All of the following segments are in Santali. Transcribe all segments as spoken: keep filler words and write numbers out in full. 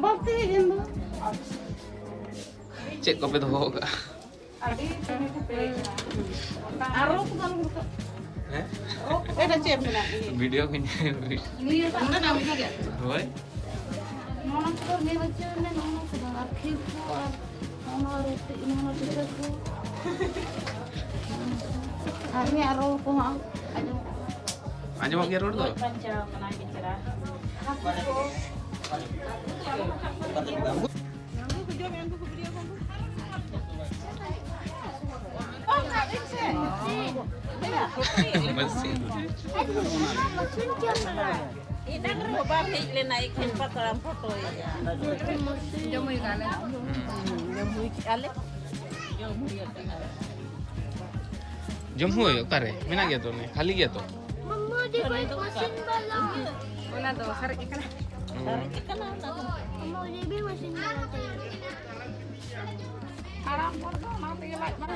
ᱵᱟᱹᱲᱛᱤ ᱤᱧ ᱫᱚ᱾ ᱪᱮᱫ ᱠᱚᱯᱮ ᱫᱚᱦᱚ ᱟᱠᱟᱫᱼᱟ? ᱟᱹᱰᱤ ᱠᱟᱹᱢᱤ ᱠᱚ ᱯᱮᱨᱮᱡ ᱠᱟᱱᱟ᱾ ᱟᱨ ᱨᱚ ᱠᱚᱫᱚ ᱟᱞᱚᱢ ᱨᱚᱠᱚᱜ᱾ ᱦᱮᱸ? ᱮᱴᱟᱜ ᱪᱮᱫ ᱢᱮᱱᱟᱜ ᱜᱮᱭᱟ? ᱵᱷᱤᱰᱤᱭᱳ ᱠᱚᱧ ᱧᱮᱞ ᱵᱷᱤᱰᱤᱭᱳ ᱠᱚ ᱚᱸᱰᱮ ᱱᱟᱜ ᱢᱮᱱᱟᱜ ᱜᱮᱭᱟ᱾ ᱦᱳᱭ᱾ ᱱᱚᱣᱟ ᱠᱚᱫᱚ ᱧᱮᱞ ᱦᱚᱪᱚ ᱢᱮ, ᱱᱚᱣᱟ ᱠᱚᱫᱚ ᱟᱨ ᱠᱷᱮᱞ ᱠᱚ ᱟᱨ ᱱᱚᱣᱟ ᱨᱩᱴᱤ, ᱱᱚᱣᱟ ᱯᱤᱴᱷᱟᱹ ᱠᱚ᱾ ᱟᱨ ᱱᱤᱭᱟᱹ ᱨᱚ ᱠᱚᱦᱚᱸ ᱟᱸᱡᱚᱢᱚᱜ ᱠᱟᱱᱟ᱾ ᱟᱸᱡᱚᱢᱚᱜ ᱜᱮᱭᱟ ᱨᱚᱲ ᱫᱚ? ᱜᱚᱡ ᱵᱟᱧᱪᱟᱣ ᱠᱟᱱᱟᱭ ᱵᱮᱪᱟᱨᱟ᱾ ᱦᱟᱹᱠᱩ ᱠᱚ᱾ ᱢᱟᱹᱥᱤ᱾ ᱮᱱᱟᱝ ᱨᱮᱦᱚᱸ ᱵᱟᱢ ᱦᱮᱡ ᱞᱮᱱᱟ, ᱮᱠᱷᱮᱱ ᱯᱟᱛᱲᱟᱢ ᱯᱷᱳᱴᱳᱭᱮᱫᱼᱟ᱾ ᱡᱚᱢ ᱦᱩᱭ ᱠᱟᱜᱼᱟ ᱞᱮ᱾ ᱦᱩᱸ᱾ ᱡᱚᱢ ᱦᱩᱭ ᱠᱮᱜᱼᱟ ᱞᱮ᱾ ᱡᱚᱢ ᱦᱩᱭ ᱟᱠᱟᱫᱼᱟ᱾ ᱡᱚᱢ ᱦᱩᱭ ᱚᱠᱟᱨᱮ? ᱢᱮᱱᱟᱜ ᱜᱮᱭᱟ ᱛᱚ, ᱚᱱᱮ ᱠᱷᱟᱹᱞᱤ ᱜᱮᱭᱟ ᱛᱚ᱾ ᱢᱟᱢᱟ, ᱫᱮᱠᱷᱳ, ᱢᱟᱥᱤᱱ ᱵᱟᱞᱟ᱾ ᱚᱱᱟ ᱫᱚ ᱥᱟᱨᱮᱡ ᱟᱠᱟᱱᱟ᱾ ᱦᱩᱸ᱾ ᱥᱟᱨᱮᱡ ᱟᱠᱟᱱᱟ ᱚᱱᱟ ᱫᱚ᱾ ᱢᱟᱢᱟ, ᱢᱩᱡᱷᱮ ᱵᱷᱤ ᱢᱟᱥᱤᱱ ᱵᱟᱞᱟ ᱪᱟᱦᱤᱭᱮ᱾ ᱦᱟᱲᱟᱢ ᱦᱚᱲ ᱫᱚ ᱚᱱᱟ ᱛᱮᱜᱮ ᱞᱟᱡ ᱵᱟᱝ᱾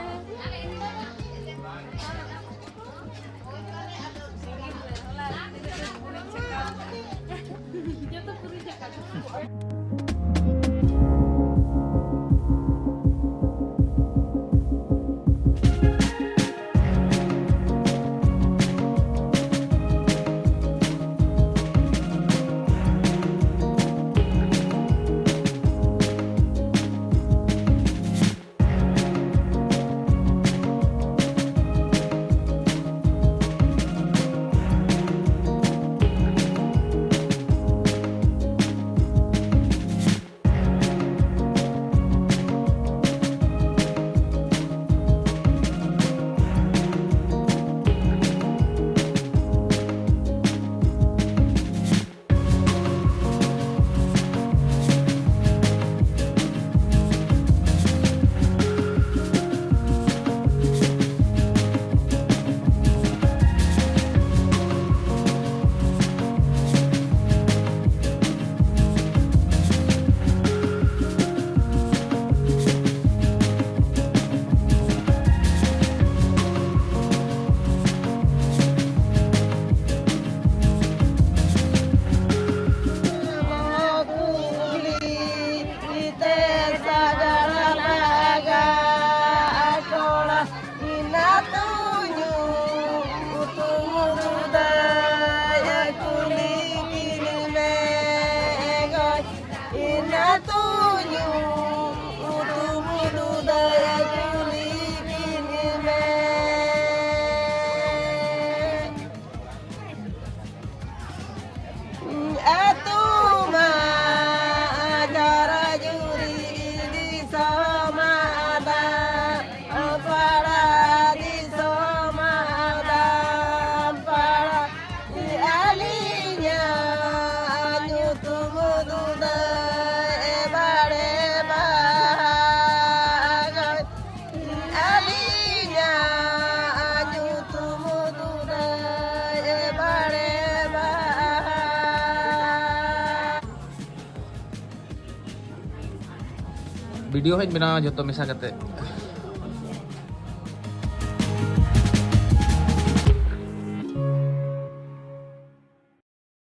ᱵᱷᱤᱰᱤᱭᱳ ᱦᱚᱸᱧ ᱵᱮᱱᱟᱣᱟ ᱡᱚᱛᱚ ᱢᱮᱥᱟ ᱠᱟᱛᱮ᱾